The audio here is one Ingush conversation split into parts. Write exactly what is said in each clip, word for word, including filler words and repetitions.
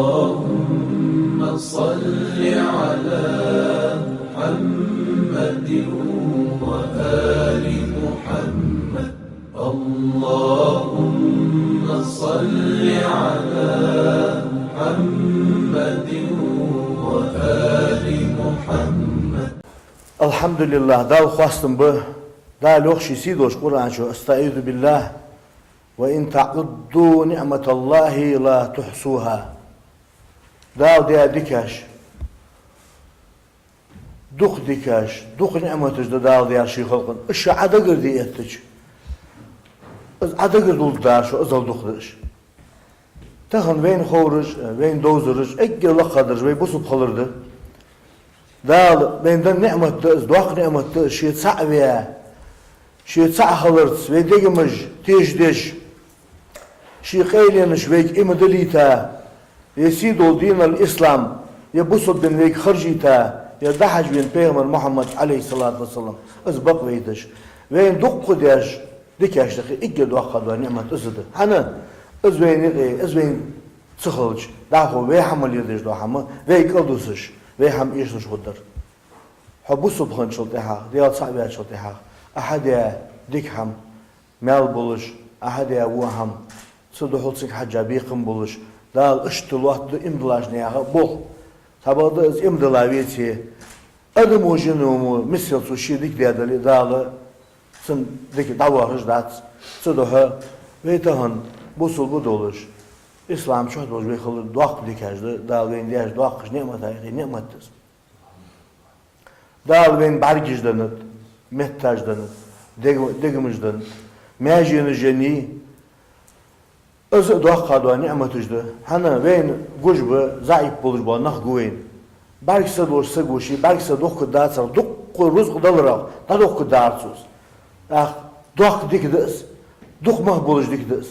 اللهم صل على محمد وآل محمد. اللهم صل على محمد وآل محمد. الحمد لله, Далла хоастам ба. Дала йоах ший сийдолча Къуръан чу: أستعيذ بالله، وإن تعدوا نعمة الله لا تحصوها. Дала даь дикаш, дукха дикаш, дукха ниӀматаш да Дала даьр ший халкъа. Уж ше Ӏодагарде эттача, из Ӏодагардоалаш да шо, азал дукха да уж. Тахан вайна ховраш, вайна довзараш, эггара лакхагӀдараш вай бусалба хилар да. Дала вайна даь ниӀмат да из, доккха ниӀмат да из, ше цаӀ ваь, ше цаӀ хиларца вай дегамаш тешадеш, ший къайленаш вайга иман далийта, е сийдола динал ислам, е бусалба ди вайга харжийта, е дӀахьажа вена пайхамар Мухьаммад, Ӏалайхи ссалату вассалам, из бакъ вайташ. Вайна дукха деш дикаш дахе, эггара доккха дола ниӀмат из да. ХӀана? Из вайна юкъе, из вайна ца хилча, дӀахо вай хӀама леладеш дола хӀама, вай кӀалдусаш, вай хӀама эшалуш хургдар. Хьо бусалба хинначул тӀехьагӀа, Даьла цаӀ ваьчул тӀехьагӀа, Ӏа хьадаь дика хӀама маьл болаш, Ӏа хьадаь во хӀама, цу духьал цига хьежжа бекхам болаш, Дала иштта лоаттаду иман диллача наьха болх. Цхьабакъда из иман дилла веце, адамо, жино мо миссел цо ше дика даь дале, Дала цунна дика дӀавоаккхаш дац. Цудухьа вай тахан бусалба долаш, ислам чу долаш вай хилар доккха дикаш да, Дала вайна даьча доккхача ниӀматех ниӀмат да из. Дала вайна бӀаргаш деннад, метташ деннад, дег-, дегамаш деннад, маьженаш еннай. Из а доккха дола ниӀматаш да. ХӀана? Вайна гуш ба, заӀип болаш бола нах гу вайна. БӀаргса долаш саго ший бӀаргса дохкаргдацар, дуккха рузкъа даларах дӀадохкаргдар цо из. ТӀаккха доккха дика да из, дукха мах болаш дика да из.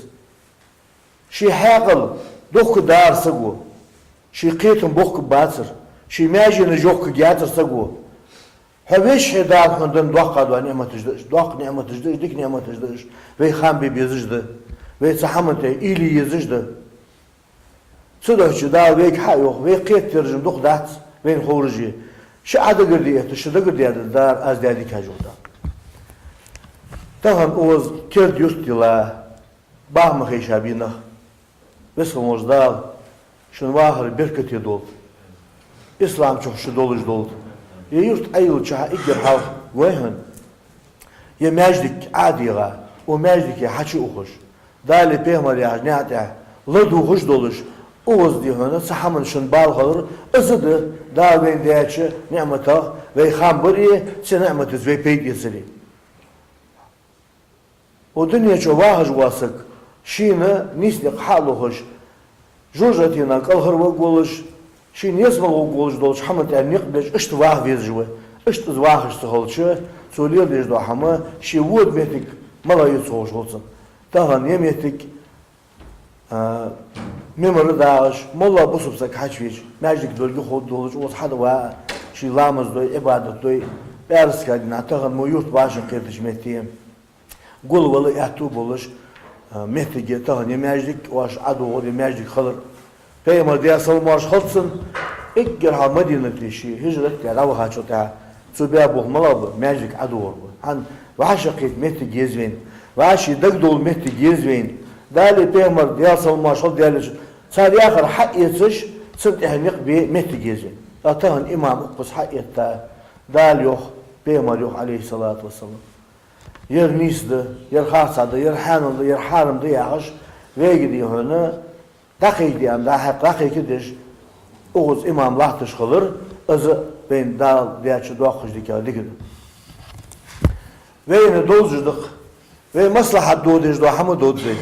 Ший хьаькъал дохкаргдар саго, ший кхетам бохкаргбацар, ший маьженаш йохкаргьяцар саго. Хьо вешхье Дала хьона даь доккха дола ниӀматаш да уж, доккха ниӀматаш да уж, дика ниӀматаш да уж. Вай хам бе безаш да, вай цу хӀаман тӀа уйла е езаш да. Цудухьа Дала вайга хьа а йоах, вай кхетадераш дукха дац, вайна ховраш а. Ше Ӏодагарде эттача, ше дагардаьд Дала, аз даь дикаш, йоах Дала. Тахан укхаза керда юрт йилла, баха ма хайша бий нах. Веза хинна волча Дала шун вахар беркате долда. Ислам чу шо долаш долда. Е юрт Ӏойиллача эггара хьалха гой хьона, е маьждиг ӀодийгӀа, укх маьждиге хьачуухаш, Далеи пайхамареи яхача наькъа тӀа ладувгӀаш долаш, укхаза, дий хьона, цу хӀаман шун бала хилар, из да Дала вайна даьча ниӀматех вай хам бари, цу ниӀматаца вай пайда эцари. Укх дунен чу вахаш вола саг, шийна нийса никъ хьа а лохаш, жожагӀатенах кӀалхарваргволаш, шийна ялсмале гӀоргволаш долча хӀаман тӀа никъ беш, иштта ваха везаш ва. Иштта из вахаш ца хилча, цо леладеш дола хӀама, ше вода моттиг малагӀа я ца ховш хул цунна. Тахан ер моттиг, а, мимбар дагӀаш, моллагӀа бусалба саг хьачувеча, маьждиг долга ховргдолаш, укхаза хьада ва, ший ламаз дой, Ӏибадат дой, пӀаьраска дийнахьа, тахан мо юрт вӀашагӀкхетача метте гулвала аьттув болаш, а, моттиг я тахан ер маьждиг, оаш ӀодоагӀар, ер маьждиг хилар. Пайхамар, Даьла салам-моаршал хилда цунна, эггара хьалха Мадинате ше хӀижрат даь дӀавахачул тӀехьагӀа цо баь болх малагӀа ба? Маьждиг ӀодоагӀар ба. ХӀана? ВӀашагӀкхета моттиг еза вайна, вӀаший дагадовла моттиг еза вайна. Далеи пайхамареи, Даьла салам-моаршал хилда, Даьла элчеи, цар яхар хьаэцаш, цунна тӀехьа никъ бе моттиг еза вайна. Ткъа тахан имам укхаза хьаэтта, Дала йоах, пайхамар йоах, Ӏалайхи ссалату вассалам, ер нийса да, ер харц да, ер хьанал да, ер хьарам да яхаш, вайга, дий хьона, дӀакхайкаде аьнна, дӀахьекха, дӀакхайкадеш, укхаза имам латташ хилар, из вайна Дала даьча доккхача дикех дика да. Вайна довзаш да-кх, вай маслахьат додеш дола хӀама довз вайна.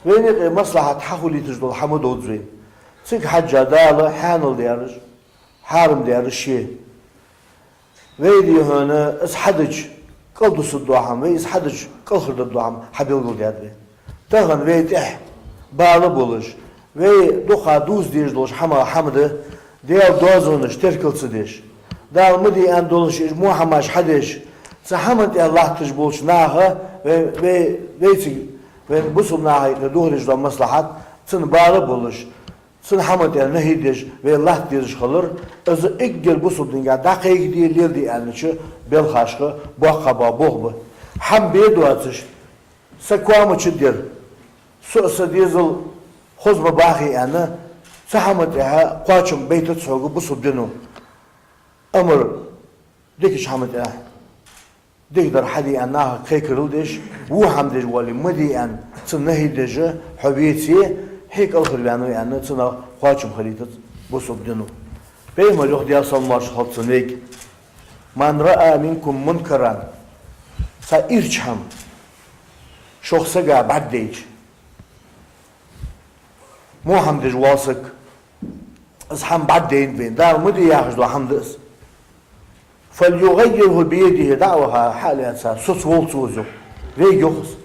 Вайна юкъе маслахьат хьахулийташ дола хӀама довз вайна. Цига хьежжа Дала хьанал даьраш, хьарам даьраш ше. Вай, дий хьона, из хьадича кӀалдусаргдола хӀама, вай из хьадича кӀалхардергдола хӀама хьабелгалдаьд вайна. Тахан вай тӀехьа бала болаш, вай дукха дувца дезаш долча хӀамах хӀама да Даьла доазонаш теркал ца деш, Дала ма де аьнна долаш уж во хӀамаш хьадеш, цу хӀаман тӀа латташ болча наха вай, вай, вайцига, вай бусалба наха юкъе духьал деш дола маслахьат, цунна бала болаш, Цун хӀаман тӀа нахьи деш, вай латта дезаш хилар, из эггара бусалба динагахьа дӀакхайкаде, леладе аьннача белхашха боккхагӀа бола болх ба. ХӀама бе доацаш, са коа ма чудер, со а са дезал хоза ма бахе аьнна, цу хӀаман тӀа кхоачам байтац хьога бусалба дино. Амар дикача хӀаман тӀа дикадар хьаде аьнна, наха кхайкарал деш, во хӀама деш воале, ма де аьнна, цунна нахьи деш хьо веце, хье кӀалхарваьннав аьнна, цунах кхоачам хилийтац бусалба дино. Пайхамара йоах, Даьла салам-моаршал хилда цунна вайга: «من رأى منكم منكرا», цхьа ирча хӀама шох сага бӀаргадайча, во хӀама деш вола саг, из хӀама бӀаргадайнад вайна, Дала ма де яхаш дола хӀама да из. «فليغيره بيده», дӀа а ваха, хьа а лаьца, соцаволва цо из, йоах. Вайга йоах из.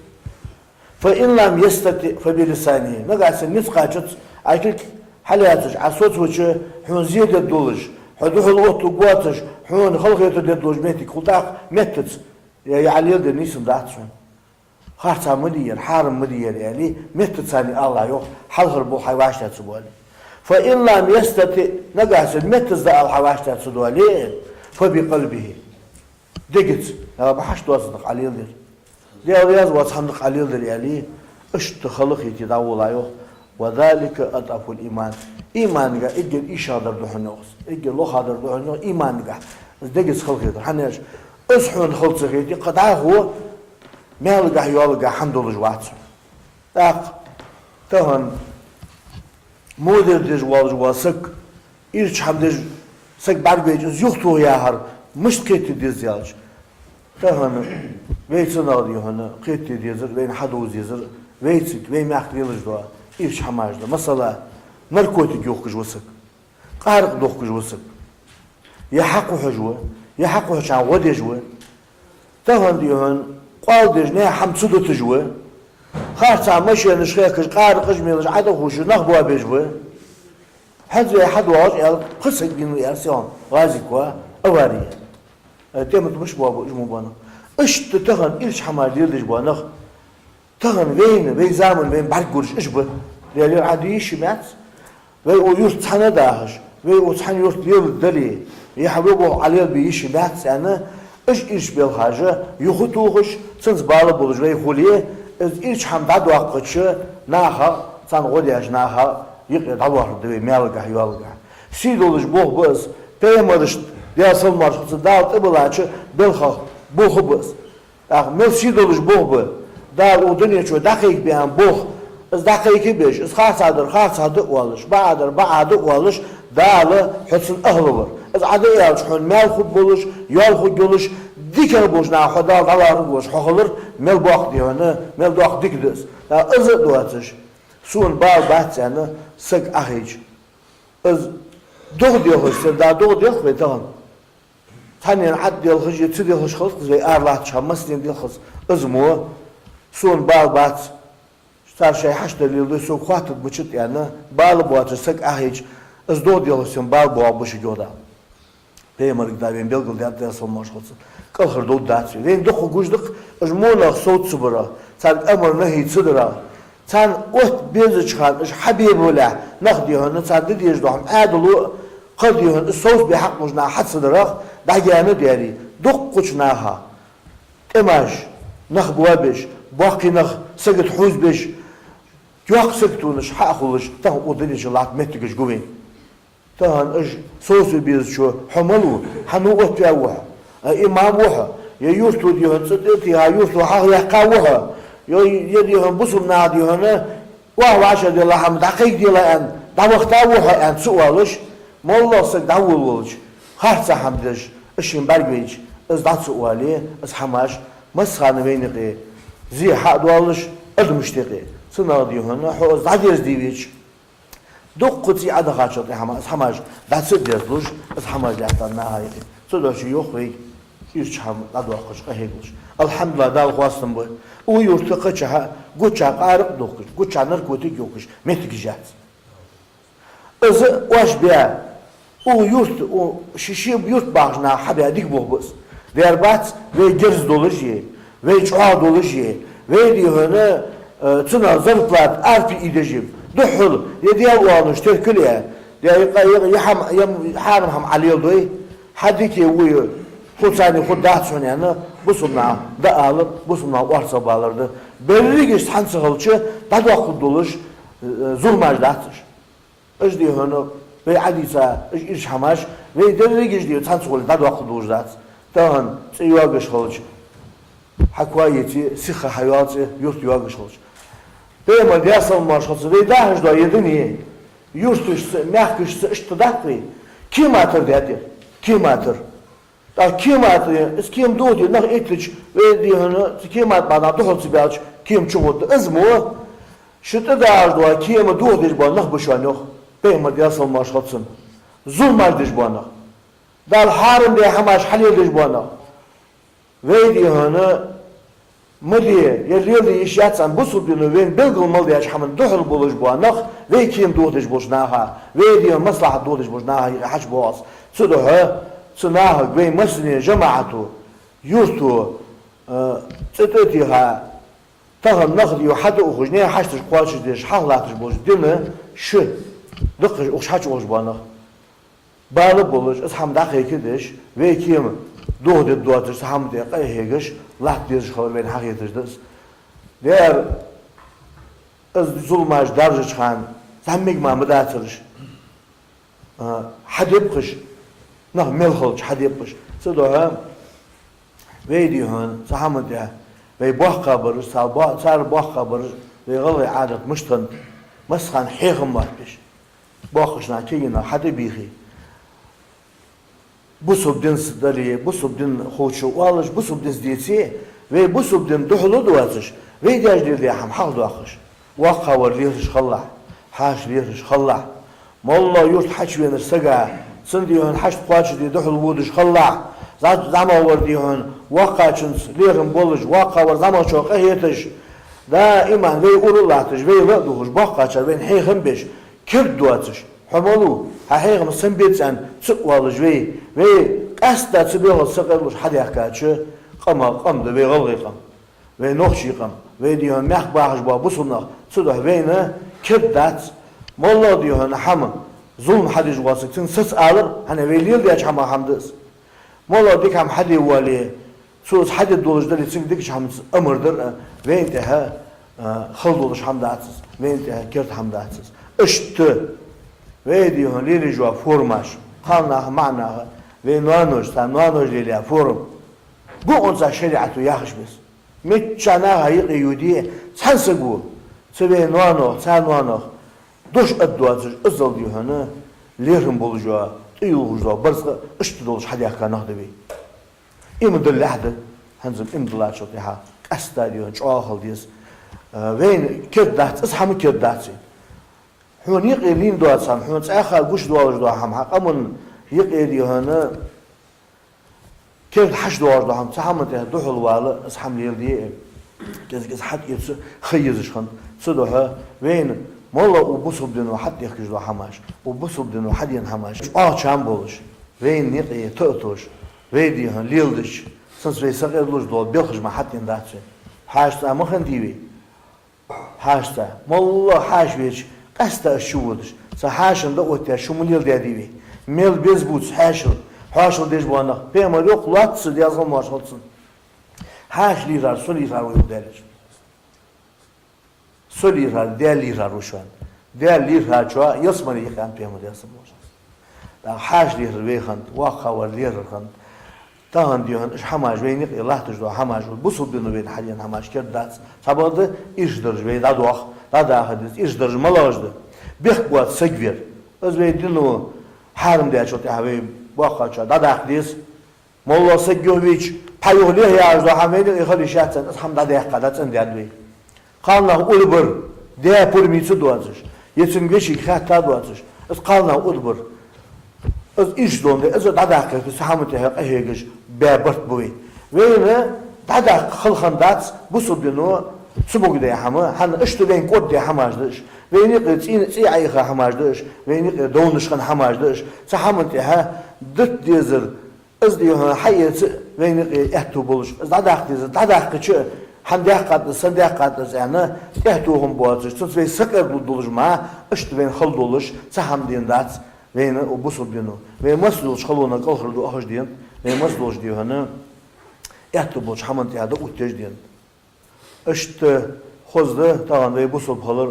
«فإن لم يستطع فبلسانه». Нагахьа санна низ кхаччалца, Ӏа кулг хьалаьцача, Ӏа соцавича, хьона зе дергдолаш, хьо духьал оттаргвоацаш, хьона халахетар дергдолаш моттиг хул тӀаккха меттаца. Е, е Ӏа леладер нийса дац хьона. Харцахьа ма де ер, хьарам ма де ер, аьле, меттаца царна ала йоах, хьалхара болх хьай вӀаштӀехьа ца боале. «فإن لم يستطع», нагахьа санна меттаца дӀаала хьай вӀаштӀехьа ца доале, «فبقلبه». Дегаца, а, бахьаш доацаш да-кх Ӏа леладер. Даьла раьза воаца хӀама да-кх Ӏа леладер, аьле, иштта халахете дӀаволла йоах. «وذلك أضعف الإيمان». Иманагахьа эггара ийшагӀдар да хьона, йоах из. Эггара лохагӀдар да хьона, йоах, иманагахьа. Из дегаца халахетар. ХӀана аьлча, из хьона хала ца хете, кхы дӀахо маьлагахьа, йоалагахьа хӀама долаш вац хьо. ТӀаккха тахан мудар деш волаш вола саг, ирча хӀама деш саг бӀаргавайча, из юхатоха яхар мишта кхетаде деза аьлча, тахан вай цунах, дий хьона, кхетаде дезар, вайна хьадувза дезар, вайцига, вай мехка лелаш дола ирча хӀамаш да. Масала, наркотик йохкаш ва саг, къаракъ дохкаш ва саг, е хьакхухьаш ва, е хьакхухьачарна гӀо деш ва, тахан, дий хьона, къоал деш, наьха хӀама ца дуташ ва, харцахьа машенаш хехкаш, къаракъаш, мелаш Ӏодохуш, нах боабеш ва. ХӀанз вай хьадоагӀаш, аьлар, пхи саг бийнав, аьлар, селхан, гӀазиква, авари. Э, тӀема тӀа мишта боабу уж мо бола нах? Иштта тахан ирча хӀамаш леладеш бола нах. Тахан вайна, вай заман вайна бӀаргагураш уж ба. Лелар Ӏа де йиш йий, яц? Вай укх юрта цхьана дахаш, вай укх цхьан юрта леладале, е хьа вебо Ӏа лелабе йиш йий, яц аьнна, уж ирча белхаш юхатохаш, цунца бала болаш вай хуле, из ирча хӀама дӀадоаккхача наха, царна гӀо деш наха юкъе дӀалоархӀаргда вай маьлагахьа, йоалагахьа. Сий долаш болх ба из, пайхамарашта, Даьла салам-моаршал хилда цунна, Дала тӀабиллача белхех болх ба из. ТӀаккха мел сий долаш болх ба, Дала укх дунен чу дӀакхайкабе аьнна болх, из дӀакхайкабеш, из харцахьа дар харцахьа да оалаш, бакъахьа дар бакъахьа да оалаш, Дала хьо цун ахӀла вар. Из Ӏа де аьлча, хьона маьл хургболаш, йоал хургйолаш, дикагӀа болча наха хьо Дала дӀалоархӀаргволаш хьо хилар мел боккха, дий хьона, мел доккха дика да из. ТӀаккха из а доацаш, сона бала бац аьнна саг Ӏохайча, из догӀа делхаш, сел да догӀа делх вай тахан. Цхьаннена Ӏад делхаш, е ца делхаш хилац вай ара латтача хана, массанена делхаш из мо, сона бала бац, цар шоай хьашт дар леладой, сога хоаттаргбац аьнна, бала боацаш саг Ӏохайча, из догӀа делхаш санна бала боагӀаргба шуга, йоах Дала. Пайхамарга да вайна белгалдаьд, Даьла салам-моаршал хилда цунна. КӀалхардовргдац вай. Вайна дукха гуш да-кх, уж мо нах совца ца барах, царга амар-нахьи ца дарах, царна отта безача хана уж хьабе балехь, нах, дий хьона, царна де дезаш дола хӀама Ӏаьдало а, кхы, дий хьона, из совцабе хьакъ болча наха хьа ца дарах, дӀагаьна даьле, дуккхача наха тӀемаш, нах боабеш, боккхий нах сагота хьувзабеш, йоккха саготонаш хьа а хулаш, тахан укх дунен чу латта моттигаш гу вайна. Тахан уж совцабе безачо хьо мала ва, хьан оттаваь ва хьо, а имам ва хьо, е юрто, дий хьона, цӀи тӀа а тийха, юрто хьалхаяьккха ва хьо, е, е, дий хьона, бусалба наха, дий хьона, охьа вӀашагӀделла хӀама дӀакхайкаделахь аьнна, дӀавахийта ва хьо аьнна ца оалаш, моллагӀа саг дӀаволавелча, харцахьа хӀама деш, из шийна бӀаргавайча, из дӀа ца оале, из хӀамаш массахана вайна юкъе зе хьа а доалаш, адамашта юкъе. Цунах, дий хьона, хьо из дӀадерзаде везача, дуккха цӀий Ӏодахачул тӀехьагӀа ма из хӀамаш дӀа ца а дерзалуш, из хӀамаш лаьттад наха юкъе. Цудухьа йоах вайга ирча хӀама дӀадоаккхаш къахьегалаш. АлхьамдулиллахӀ, Далла хоастам ба. Укх юрта кхычахьа, гучахьа къаракъ дохкаш, гучахьа наркотик йохкаш моттигаш яц. Из оаш бе, укх юрта, у, ши-ши юрта бахача наха хьабе дика болх ба из. Дера бац, вай герз долаш е, вай чӀоагӀа долаш е, вай, дий хьона, э, цунах зарплата арапи ийдеш е. Духхьал, е Даьла оалаш теркал е, е, е, е, е хьам-, е хьарам хӀама Ӏалеладой, хьа дика вуй, хӀу царна хургдац хьона аьнна, бусалба наха дӀаалар, бусалба наха орцагӀбалар да. Берригаш цхьана ца хилча, дӀадоаккхаргдолаш, э, зуламаш дац уж. Уж, дий хьона, вай Ӏадийца, уж ирча хӀамаш, вай дерригаш, дий, цхьана ца хуле, дӀадоаккхаргдолаш дац. Тахан цӀи йоагаш хилча, хьа коа йицъе, сиха хьайоал цӀи, юрт йоагаш хилча. Пайхамара, Даьла салам-моаршал хилда цунна, вай дахаш дола ер дуне, юрташца, мехкашца иштта даккхий, кема тара даьд ер, кема тара. ТӀаккха кема тара, из кема дохаде нах иттача, вай, дий хьона, цу кема тӀа бахача наха духьал ца баьлча, кема чугӀоргда. Из мо, шо тӀадахаш дола кема дохадеш бола нах ба шоана, йоах Пайхамара, Даьла салам-моаршал хилда цунна. Зуламаш деш бола нах. Дала хьарам даь хӀамаш хьалеладеш бола нах. Вай, дий хьона, ма де, е леладе йиш яц аьнна, бусалба дино вайна белгал мел даьча хӀаман духьал болаш бола нах, вай кема дохадеш болча наха, вай, дий хьона, маслахьат дохадеш болча наха юкъе хьачубоагӀа из. Цудухьа цу нахага вай массане, жамаӀато, юрто, э, цӀи тӀа а теха, тахан нах, дий хьона, хьатӀаухаш, наьха хьашташ кхоачашдеш, хьалха латташ болча дина ши даккхаш, укхаза хьачуухаш бола нах. Бала болаш, из хӀама дӀакхайкадеш, вай кема дохадергдоацаш, цу хӀаман тӀа къахьегаш, латта дезаш хилар вайна хьахеташ да из. Дера, из зуламаш даржача хана, зӀамига мара ма дацар уж. А, хьадеб-кх уж, нах мел хилча хьадеб-кх уж. Цудухьа вай, дий хьона, цу хӀаман тӀа вай боккхагӀбараш, цар бо-, цар боккхагӀбараш, вай гӀалгӀай Ӏадат мишта хиннад, массахана хьехам моттадеш. БоккхагӀча наха, кагий наха хьатӀабийхе. Бусалба динца дале, бусалба дин ховчо оалаш, бусалба динца деце, вай бусалба дина духьала доацаш, вай даьша леладаь хӀама хьалхадоаккхаш. ВоккхагӀвар лерхӀаш хилалахь, хьаьша лерхӀаш хилалахь. МоллагӀа юрта хьачувенача сага, цунна, дий хьона, хьашт кхоачашде духьала водаш хилалахь. ЗӀа-, зӀамагӀвар, дий хьона, воккхачунца лерхӀам болаш, воккхагӀвар зӀамагӀчоа къахеташ. Даим вай ура а латташ, вай ла а дувгӀаш, боккхагӀчар вайна хьехам беш, керда доацаш. Хьо малув, хьа хьехам сенна беза аьнна ца оалаш вай, вай къаьстта цу белхалца сакъердалуш хьадаьхкача, къамах къам да вай гӀалгӀай къам, вай нохчий къам, вай, дий хьона, мехка бахаш бола бусалба нах, цудухьа вайна керда дац. МоллагӀа, дий хьона, хӀама, зулам хьадеш вола саг, цунна саца алар, хӀана, вай леладеча хӀаман хӀама да из. МоллагӀа дика хӀама хьаде воале, цо из хьадергдолаш дале, цунга дикача хӀаманца амар дар, а, вайна тӀехьа, а, хала долаш хӀама дац из, вайна тӀехьа керда хӀама дац из. Иштта вай, дий хьона, лелаеш йола формаш, кхалнаха, маӀанаха, вай ноаноша, цар ноаноша лелаяь форма, бокъонца шариӀато яхаш ба из. Мичча наха юкъе йоде, цхьан саго цу вай ноанох, цар ноанох дош аргдоацаш, иззал, дий хьона, лерхӀам болаш йола, тӀаювхаш йола барзкъа иштта долаш хьадаьхка нах да вай. Иман диллалехь да, хӀанз иман диллачул тӀехьагӀа къаьстта, дий хьона, чӀоагӀа хила деза. Э, вайна керда дац, из хӀама керда дац вайна. Хьона юкъе лийнна доаца хӀама, хьона цӀаьхха гуш долаш дола хӀама, хьа къаман юкъе, дий хьона, керда хьачудоагӀаш дола хӀама, цу хӀаман тӀа духьалвала, из хӀама леладе, кӀезига-кӀезига хьатӀаэца ха езаш хиннад. Цудухьа вайна моллагӀа укх бусалба дино хьатӀадехкаш дола хӀамаш, укх бусалба дино хьадена хӀамаш чӀоагӀа чам болаш, вайна юкъе тоъатош, вай, дий хьона, леладича, цунца вай сакъердалуш дола белхаш мара хьатӀадена дац вайна. Хьаьша цӀа ма хиннадий вай? Хьаьша цӀа. МоллагӀа хьаьша веча, къаьстта из чуводаш, цу хьаьшан дӀаоттаяь шу ма леладаьдий вай? Мел беза бувца хьаьшал, хьоашал деш бола нах. Пайхамара йоах, лоацца, Даьла салам-моаршал хилда цунна: хьаьша лийрхӀар со лийрхӀар ва, йоах Даьла Элчано. Со лийрхӀар Даьла лийрхӀар ва шоана. Даьла лийрхӀачоа ялсмале я, йоах Пайхамара, Даьла салам-моаршал хилда цунна. ТӀаккха хьаьша лийрхӀар вай хиннад, воккхагӀвар лерхӀар хиннад. Тахан, дий хьона, уж хӀамаш вайна юкъе латташ дола хӀамаш, бусалба дино вайна хьадена хӀамаш керда дац. Цхьабакъда ирча дарж вай дӀадоах, дӀадаха деза, ирча дарж малагӀаш да? Бехк боаца саг вар. Из вай дино хьарам даьчул тӀехьагӀа вай боккхагӀчоа дӀадаккха деза. МоллагӀа саг юхавича, пхьа юха лехьа яхаш дола хӀама вайна юкъе хила йиш яц аьнна, из хӀама дӀадаьккха, дӀацӀендаьд вай. Кхалнах улла бар, даь пурам ца доацаш, е цун вешийга хаьтта доацаш, из кхалнах улла бар. Из ирча долаш да, из дӀадаккха гӀерта, цу хӀаман тӀа къахьегаш баь барт ба вай. Вайна дӀадаккха хала хиннадац бусалба дино цамогаш даь хӀама, хӀана, иштта вайна кӀордадаь хӀамаш да уж. Вайна юкъе цӀий, цӀий Ӏайха хӀамаш да уж, вайна юкъе довнаш хинна хӀамаш да уж. Цу хӀаман тӀа дита дезар, из, дий хьона, хьаэца вайна юкъе аьттув болаш, из дӀадаккха дезар, дӀадаккхача, хӀана даьккхад из, сенна даьккхад из аьнна, тӀехьа тоха боацаш, цунца вай сакъердалургдолаш ма, иштта вайна хала долаш цхьа хӀама дена дац, вайна укх бусалба дино. Вай массайолча халонах кӀалхара ду ахаш денад, вай массайолча дехьа аьттув болча хӀаман тӀа дӀаоттаеш денад. Иштта хоза да тахан вай бусалба хилар,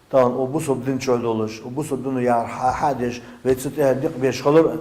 тахан укх бусалба дина чу долаш, укх бусалба дино яхар хьа-, хьадеш, вай цу тӀа дикъ беш хилар,